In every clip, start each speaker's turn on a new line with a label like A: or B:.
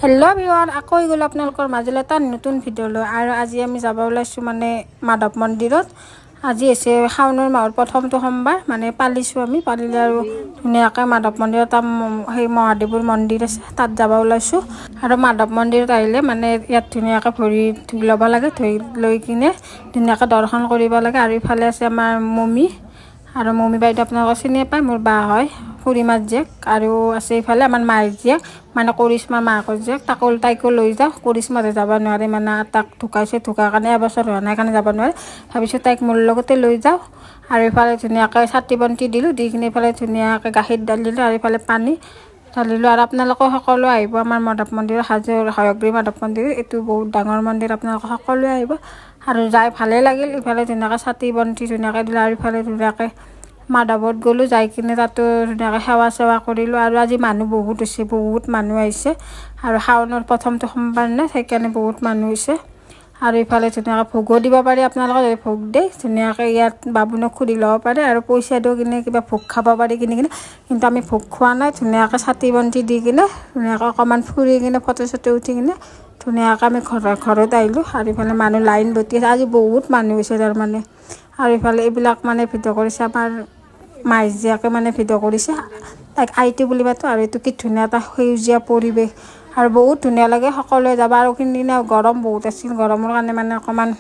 A: Hello' viewer, আকৌ হৈ গ'ল আপোনালোকৰ মাজলৈ এটা নতুন ভিডিঅ' লৈ। আৰু আজি আমি যাব ওলাইছোঁ মানে মাধৱ মন্দিৰত। আজি হৈছে শাওনৰ মাহৰ প্ৰথমটো সোমবাৰ, মানে পালিছোঁ আমি। পালিলে আৰু ধুনীয়াকৈ মাধৱ মন্দিৰত এটা সেই মহাদেৱৰ মন্দিৰ আছে, তাত যাব ওলাইছোঁ। আৰু মাধৱ মন্দিৰত আহিলে মানে ইয়াত ধুনীয়াকৈ ভৰি ধুই ল'ব লাগে, ধুই লৈ কিনে ধুনীয়াকৈ দৰ্শন কৰিব লাগে। আৰু ইফালে আছে আমাৰ মমী, আৰু মমী বাইদেউ আপোনালোকে চিনিয়ে পায়, মোৰ বা হয়, খুৰীমাৰ জীয়েক। আৰু আছে ইফালে আমাৰ মাৰ জীয়েক, মানে কৰিশ্মাৰ মাকৰ জীয়েক, তাকো তাইকো লৈ যাওঁ। কৰিশ্মাতে যাব নোৱাৰে, মানে তাক ঢুকাইছে, ঢুকাৰ কাৰণে এবছৰ হোৱা নাই কাৰণে যাব নোৱাৰে। ভাবিছোঁ তাইক মোৰ লগতে লৈ যাওঁ। আৰু ইফালে ধুনীয়াকৈ চাকি বন্তি দিলোঁ, দি কিনে ইফালে ধুনীয়াকৈ গাখীৰ ঢালিলোঁ আৰু ইফালে পানী ঢালিলোঁ। আৰু আপোনালোকে সকলোৱে আহিব আমাৰ মাধৱ মন্দিৰ, হাজোৰ হয়গ্ৰী মাধৱ মন্দিৰ। এইটো বহুত ডাঙৰ মন্দিৰ, আপোনালোকে সকলোৱে আহিব আৰু যাই ভালেই লাগিল। ইফালে ধুনীয়াকৈ চাকি বন্তি ধুনীয়াকৈ দিলোঁ আৰু ইফালে ধুনীয়াকৈ মাধৱত গ'লোঁ, যাই কিনে তাতো ধুনীয়াকৈ সেৱা চেৱা কৰিলোঁ। আৰু আজি মানুহ বহুত হৈছে, বহুত মানুহ আহিছে। আৰু শাওনৰ প্ৰথমটো সোমবাৰ নে, সেইকাৰণে বহুত মানুহ হৈছে। আৰু ইফালে ধুনীয়াকৈ ভোগো দিব পাৰি, আপোনালোকে যদি ভোগ দিয়ে ধুনীয়াকৈ ইয়াত বামুণক সুধি ল'ব পাৰে। আৰু পইচা দিও কিনে কিবা ভোগ খাব পাৰি কিনি কিনে, কিন্তু আমি ভোগ খোৱা নাই। ধুনীয়াকৈ চাকি বন্তি দি কিনে ধুনীয়াকৈ অকণমান ফুৰি কিনে ফটো চটো উঠি কিনে ধুনীয়াকৈ আমি ঘৰত আহিলোঁ। আৰু ইফালে মানুহ লাইন বতি আছে, আজি বহুত মানুহ হৈছে তাৰমানে। আৰু ইফালে এইবিলাক মানে ভিডিঅ' কৰিছে আমাৰ মাই জীয়েকে, মানে ভিডিঅ' কৰিছে, তাইক আইটো বুলি মাতো। আৰু এইটো কি ধুনীয়া এটা সেউজীয়া পৰিৱেশ আৰু বহুত ধুনীয়া লাগে, সকলোৱে যাব। আৰু সিদিনা গৰম বহুত আছিল, গৰমৰ কাৰণে মানে অকণমান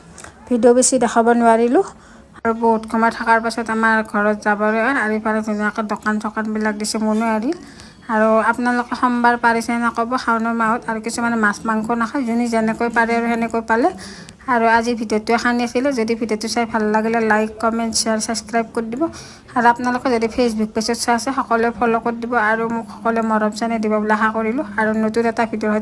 A: ভিডিঅ' বেছি দেখাব নোৱাৰিলোঁ। আৰু বহুত সময় থকাৰ পাছত আমাৰ ঘৰত যাবলৈ হ'ল। আৰু ইফালে ধুনীয়াকৈ দোকান চোকানবিলাক দিছে মনোহাৰী। আৰু আপোনালোকে সোমবাৰ পাৰিছে নে ক'ব শাওনৰ মাহত। আৰু কিছুমানে মাছ মাংস নাখায়, যোনে যেনেকৈ পাৰে আৰু সেনেকৈ পালে। আৰু আজি ভিডিঅ'টো এখানি আছিলে, যদি ভিডিঅ'টো চাই ভাল লাগিলে লাইক, কমেণ্ট, শ্বেয়াৰ, ছাবস্ক্ৰাইব কৰি দিব। আৰু আপোনালোকে যদি ফেচবুক পেজত চাই আছে, সকলোৱে ফ'ল' কৰি দিব আৰু মোক সকলোৱে মৰম চেনেহ দিব বুলি আশা কৰিলোঁ। আৰু নতুন এটা ভিডিঅ'ৰ সৈতে